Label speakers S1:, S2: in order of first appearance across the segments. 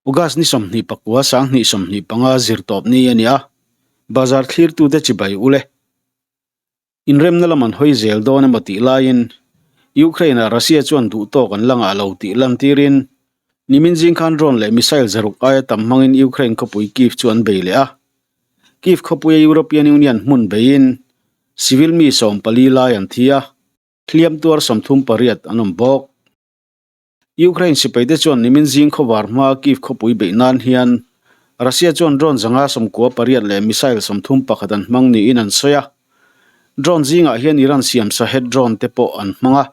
S1: August ni 29 2025 zirtawp ni a ni a, bazar thlirtute chibai ule. Inremna lam an hawi zel dawn emaw tih laiin Ukraine-ah Russia chuan duh tawk an la ngah lo tih lantirin nimin zing khan drone leh missile zaruk aia tam hmangin Ukraine khawpui Kyiv chu an bei leh a. Kyiv khawpuia European Union hmun beiin civil mi 14 lai an thi a, hliam tuar 38 an awm bawk. Ukraine sipaite chuan nimin zing khawvar hmaa Kyiv khawpui beih nan hian Russia chuan drone 198 leh missile 31 an hmang niin an sawi a. Drone zingah hian Iran siam Shahed drone te pawh an hmang a.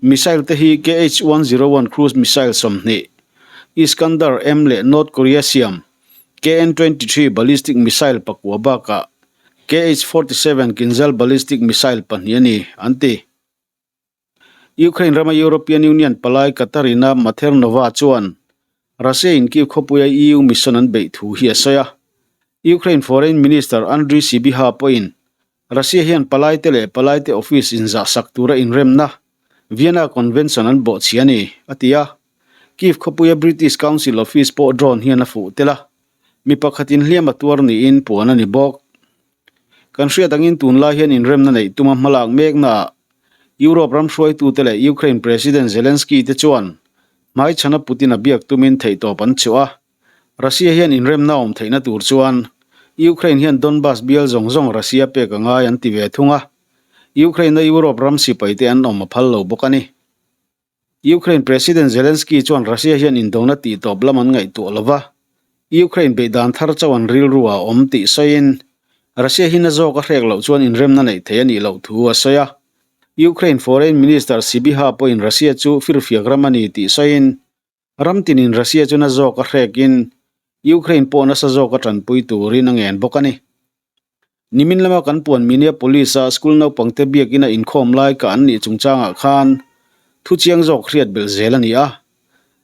S1: Missile te hi KH-101 cruise missile 20, Iskander-M leh North Korea siam KN-23 ballistic missile pakua bakah KH-47 Kinzhal ballistic missile pahnih a ni, an ti. Ukraine rama European Union palai Katarina Mathernova chuan Russia in Kyiv khawpuia EU mission an beih thu hi a sawi a. Ukraine Foreign Minister Andriy Sybiha pawhin Russia hian palaite leh palaite office inzahsak tura inremna Vienna Convention an bawhchhi a ni, a ti a. Kyiv khawpuia British Council office pawh drone hian a fuh tel a, mi pakhatin hliam a tuar niin puan a ni bawk. Kan hriat angin tunlai hian inremna neih tuma hmalak meknaah Europe ram hruaitute leh Ukraine President Zelensky te chuan hmaichhana Putin a biak tumin theihtawp an chhuah a. Russia hian inremna awm theihna tur chuan Ukraine hian Donbas bial zawng zawng Russia pek a ngai an ti ve thung a. Ukraine-a Europe ram sipaite an awm a phal lo bawk a ni. Ukraine President Zelensky chuan Russia hian indona tihtawp lam an ngaihtuah lo va, Ukraine beihdan thar chauh an rilru a awm tih sawiin, Russia hi na zawk a hrek loh chuan inremna neih theih a nih loh thu a sawi a. Ukraine Foreign Minister Sybiha pawhin Russia chu firfiak ram a ni tih sawiin, ram tinin Russia chu na zawk a hrekin Ukraine pawh nasa zawk a tanpui turin a ngen bawk a ni. Nimin lama kan puan Minneapolis-a school naupangte biakina inkhawm lai ka an nih chungchangah khan thu chiang zawk hriat belh zel a ni a.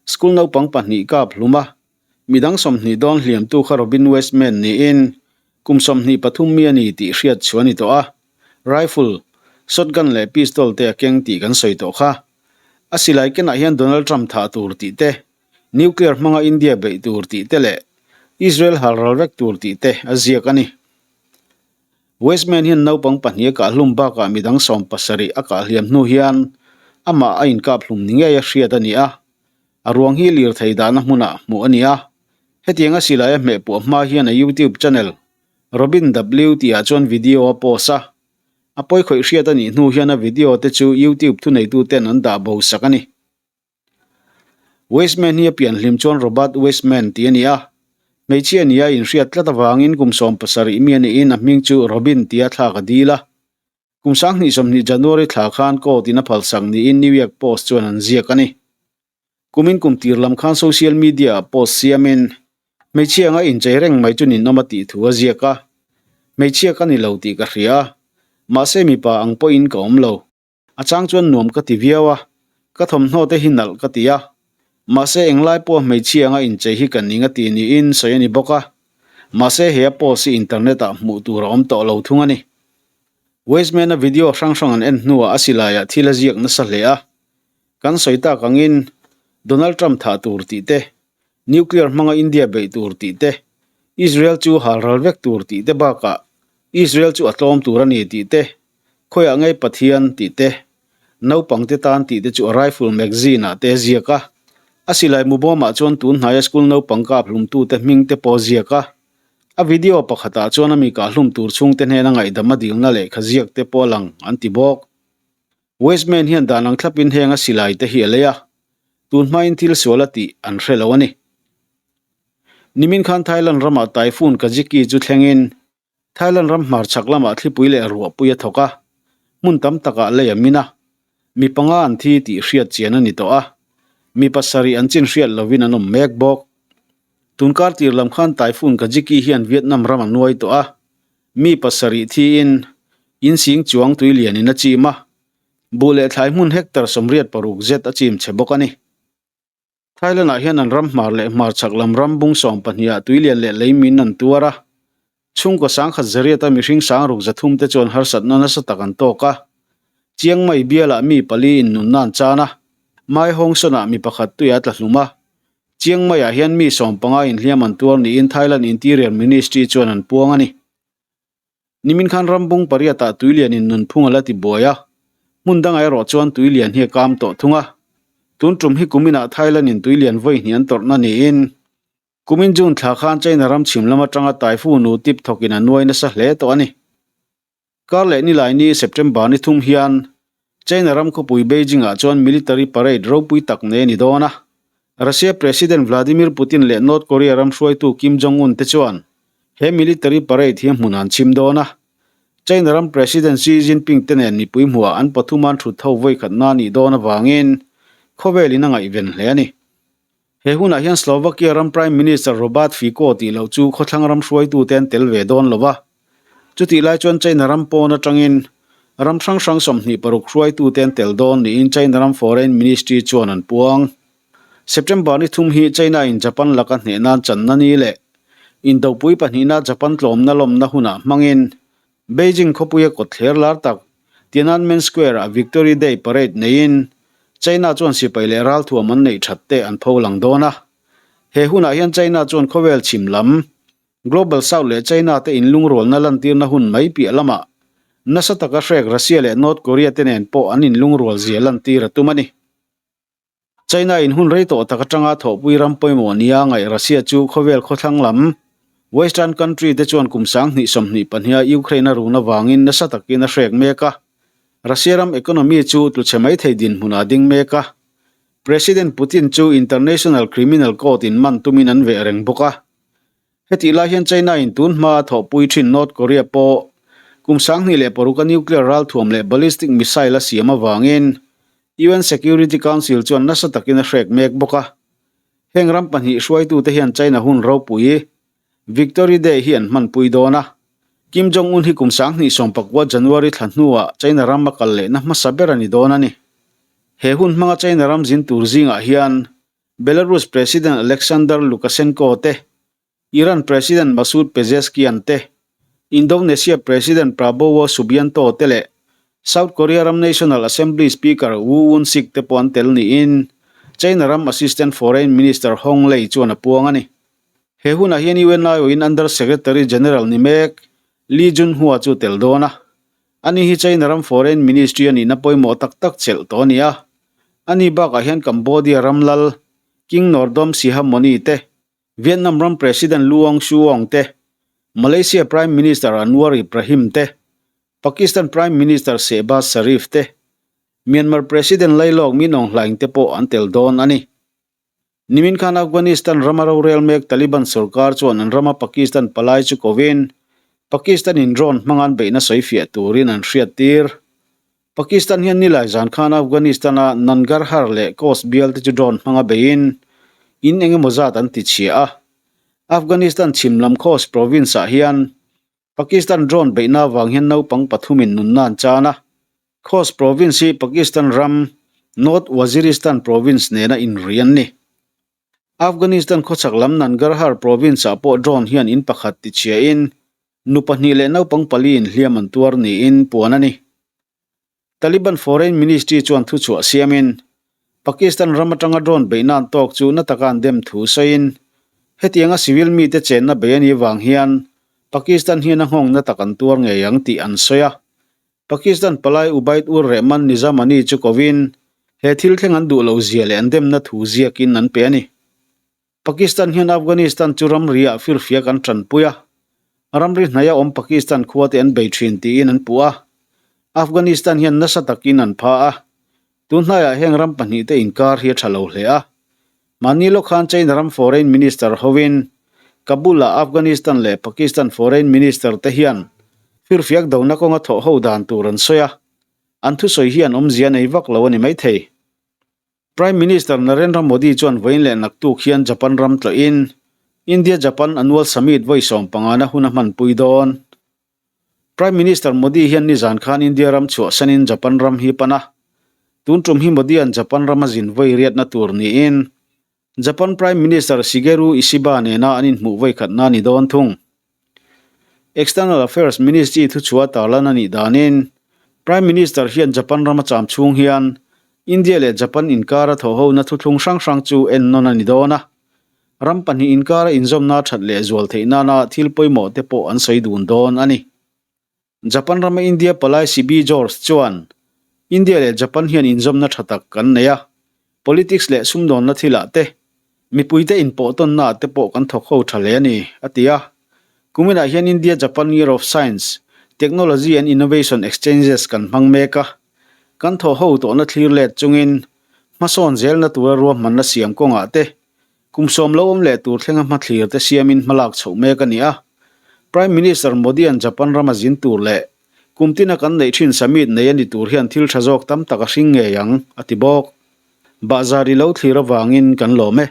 S1: School naupang pahnih kap hlum a, midang 20 dawn hliamtu kha Robin Westman niin kum 23 mi a ni tih hriat chu a ni tawh a. Rifle, shotgun leh pistol te a keng tih kan sawi tawh kha. A silai kenah hian Donald Trump thah tur tih te, Nuclear hmanga India beih tur tih te leh Israel halral vek tur tih te a ziak a ni. Westman hian naupang pahnih a kahhlum bakah midang 70 a kahhliam hnu hian amah a inkaphlum ni ngei a hriat a ni a. A ruang hi lirthei dahna hmunah hmuh a ni a. Hetianga silai a hmehpuah hma hian a YouTube channel Robin W tihah chuan video a post a. A pawikhawih hriat a nih hnu hian a video te chu YouTube thuneituten an dah bo sak a ni. Weissman hi a pian hlim chuan Robert Weissman tih a ni a. Hmeichhia nia inhriat tlat avangin kum 70 mi a niin a hming chu Robin tia thlak a dil a. Kum 2020 January thla khan court in a phalsak niin New York Post chuan an ziak a ni. Kumin kum tir lam khan social media ah post siamin hmeichhia anga inchei reng mai chu ninawm a tih thu a ziak a. Hmeichhia ka ni lo tih ka hria a, mahse mipa ang pawhin ka awm lo. A chang chuan nuam ka ti viau a, ka thawmhnaw te hi nalh ka ti a. Mahse englai pawh hmeichhia anga inchei hi ka ning a ti niin sawi a ni bawk a. Mahse he a post hi internet ah hmuh tur a awm tawh lo thung a ni. Weissman-a video hrang hrang an en hnuah a silaiah thil a ziak nasa hle a. Kan sawi tak angin Donald Trump thah tur tih te, Nuclear hmanga India beih tur tih te, Israel chu halral vek tur tih te bakah Israel chu a tlawm tur a ni tih te, Khawiah ngei Pathian tih te, naupangte tan tih te chu a rifle magazine ah te a ziak a. A silai mubawmah chuan tun hnaia school naupang kap hlumtute hming te pawh a ziak a. A video pakhatah chuan a mi kah hlum tur chhungte hnena ngaihdam a dilna lehkha ziak te pawh a lang an ti bawk. Weissman hian dan ang thlapin heng a silai te hi a lei a, tun hmain thil sual a tih an hre lo a ni. Nimin khan Thailand ramah Typhoon Kajiki chu thlengin Thailand ram hmarchhak lamah thlipui leh ruahpui a thawk a, hmun tam takah lei a min a. Mi panga an thi tih hriat chian a ni tawh a, mi pasarih an chin hriat lovin an awm mek bawk. Tunkar tir lam khan Typhoon Kajiki hian Vietnam ram a nuai tawh a, mi pasarih thiin in sing chuang tui lianin a chim a, buh leh thlai hmun hectare 86 zet a chim chhe bawk a ni. Thailand-ah hian an ram hmar leh hmarchhak lam ram bung 12 ah tuilian leh leimin an tuar a. Chhungkaw sangkhat zariata mihring sangruk zathum te chuan harsatna nasa tak an tawk a. Chiang Mai bialah mi pali in nunna an chan a, Mai Hong Son-ah mi pakhat tui a tla hlum a. Chiang Mai-ah hian mi 15 inhliam an tuar niin Thailand Interior Ministry chuan an puang a ni. Nimin khan rambung pariatah tuilianin nunphung a la ti buai a, hmun dangah erawh chuan tuilian hi a kam tawh thung a. Tun tum hi kuminah Thailand-in tuilian vawi hnih an tawrhna niin kumin June thla khan China ram chhim lam atanga Typhoon nu tip thawkin a nuai nasa hle tawh a ni. Kar leh Nilaini, September ni thum hian China ram khawpui Beijing-ah chuan military parade ropui tak nei a ni dawn a. Russia President Vladimir Putin leh North Korea ram hruaitu Kim Jong-un te chuan he military parade hi hmun an chhim dawn a. China ram President Xi Jinping te nen mipui hmuhah an pathum an thut ho vawikhatna a nih dawn avangin khawvelin a ngaihven hle a ni. He hunah hian Slovakia ram Prime Minister Robert Fico tih loh chu khawthlang ram hruaitute an tel ve dawn lo va. Chutih lai chuan China ram pawn atangin ram hrang hrang 26 hruaitute an tel dawn niin China ram Foreign Ministry chuan an puang. September ni thum hi China in Japan laka hneh nan channa ni leh Indopui pahnihna Japan tlawmna lawmna hunah hmangin Beijing khawpuia kawtthler lar tak Tiananmen Square-ah Victory Day Parade neiin China chuan sipai leh ralthuam an neih that te an pho lang dawn a. He hunah hian China chuan khawvel chhim lam, Global South leh China te inlungrualna lantirna hun mai piah lamah nasa taka hrek Russia leh North Korea te nen pawh an inlungrual zia lantir a tum a ni. China in hun rei tawh tak atanga thawhpui ram pawimawh nia ngaih Russia chu khawvel khawthlang lam, Western country, te chuan kum 2022 a Ukraine a run avangin nasa takin a hrek mek a. Russia ram economy chu tluchhe mai thei dinhmun ah ding mek a. President Putin chu International Criminal Court in man tumin an veh reng bawk a. Hetih lai hian China in tun hma a thawhpui thin North Korea pawh kum 2006 a nuclear ralthuam leh ballistic missile a siam avangin UN Security Council chuan nasa takin a hrek mek bawk a. Heng ram pahnih hruaitute hian China hun ropui, Victory Day hi an hmanpui dawn a. Kim Jong-un hi kum 2019 January thla hnuah China ram a kal lehna hmasa ber a ni dawn a ni. He hun hmanga China ram zin tur zingah hian Belarus President Alexander Lukashenko te, Iran President Masoud Pezeshkian te, Indonesia President Prabowo Subianto te leh South Korea ram National Assembly Speaker Woo Won-sik te pawh an tel niin China ram Assistant Foreign Minister Hong Lei chuan a puang a ni. He hunah hian UNIO-in Under Secretary General ni mek Li Junhua chu tel dawn a. Ani hi China ram Foreign Ministry a nihna pawimawh tak tak chelh tawh a ni a. Ani bakah hian Cambodia ram lal King Norodom Sihamoni te, Vietnam ram President Luong Shuong te, Malaysia Prime Minister Anwar Ibrahim te, Pakistan Prime Minister Shehbaz Sharif te, Myanmar President Lailawk Min Aung Hlaing te pawh an tel dawn a ni. Nimin khan Afghanistan rama rorel mek Taliban sorkar chuan an rama Pakistan palai chu kovin Pakistan in drone hmanga an beihna sawi fiah turin an hriattir. Pakistan hian nilai zan khan Afghanistan-a Nangarhar leh Khost bial te chu drone hmanga beihin in eng emaw zat an tichhia a. Afghanistan chhim lam Khost province-ah hian Pakistan drone beihna avang hian naupang pathumin nunna an chan a. Khost province hi Pakistan ram North Waziristan province nena inri an ni. Afghanistan khawchhak lam Nangarhar province-ah pawh drone hian in pakhat tichhiain nu pahnih leh naupang pali inhliam an tuar niin puan a ni. Taliban Foreign Ministry chuan thuchhuah siamin, Pakistan ram atanga drone beihna an tawk chu na taka an dem thu sawiin, hetianga civil mite chenna bei a nih vang hian Pakistan hian a nghawngna tak an tuar ngei ang tih an sawi a. Pakistan palai Ubaid ur Rehman Nizamani chu kovin, he thil thleng an duh loh zia leh an demna thu ziakin an pe a ni. Pakistan hian Afghanistan chu ramri-ah firfiak an tanpui a, ramri hnaia awm Pakistan khuate an bei thin tiin an puh a. Afghanistan hian nasa takin an pha a, tun hnaiah heng ram pahnihte inkar hi a tha lo hle a. Mahni lawk khan China ram Foreign Minister hovin Kabul-ah Afghanistan leh Pakistan Foreign Minister te hian firfiak dona kawnga thawh ho dan tur an sawi a, an thusawi hian awmzia nei vak lo a ni maithei. Prime Minister Narendra Modi chuan vawiin leh naktuk hian Japan ram tlawhin India-Japan Annual Summit vawi sawmpangana hun a hmanpui dawn. Prime Minister Modi hian nizan khan India ram chhuahsanin Japan ram hi pan a. Tun tum hi Modi-a'n Japan ram a zin vawi riatna tur niin Japan Prime Minister Shigeru Ishiba nena an inhmuh vawi khatna a ni dawn thung. External Affairs Ministry thuchhuah tarlan a nih danin Prime Minister hian Japan rama cham chhung hian India leh Japan inkara thawhhona thuthlung hrang hrang chu ennawn a ni dawn a. Ram pahnih inkara inzawmna that leh zual theih nana thil pawimawh te pawh an sawi dun dawn a ni. Japan rama India palai Sibi George chuan, India leh Japan hian inzawmna tha tak kan nei a, politics leh sumdawnna thilah te, mipuite inpawhtawnna ah te pawh kan thawk ho tha hle a ni, a ti a. Kuminah hian India-Japan Year of Science, Technology and Innovation Exchanges kan hmang mek a, kan thawh ho tawhna thlir let chungin hmasawn zelna tura ruahmanna siam kawngah te, Kum sawm lo awm leh tur thlenga hmathlir te siamin hmalak chhoh mek a ni a. Prime Minister Modi-a'n Japan rama zin tur leh kum tina kan neih thin summit nei a ni tur hian thil tha zawk tam tak a hring ngei ang, a ti bawk. Bahzar i lo thlir avangin kan lawm e.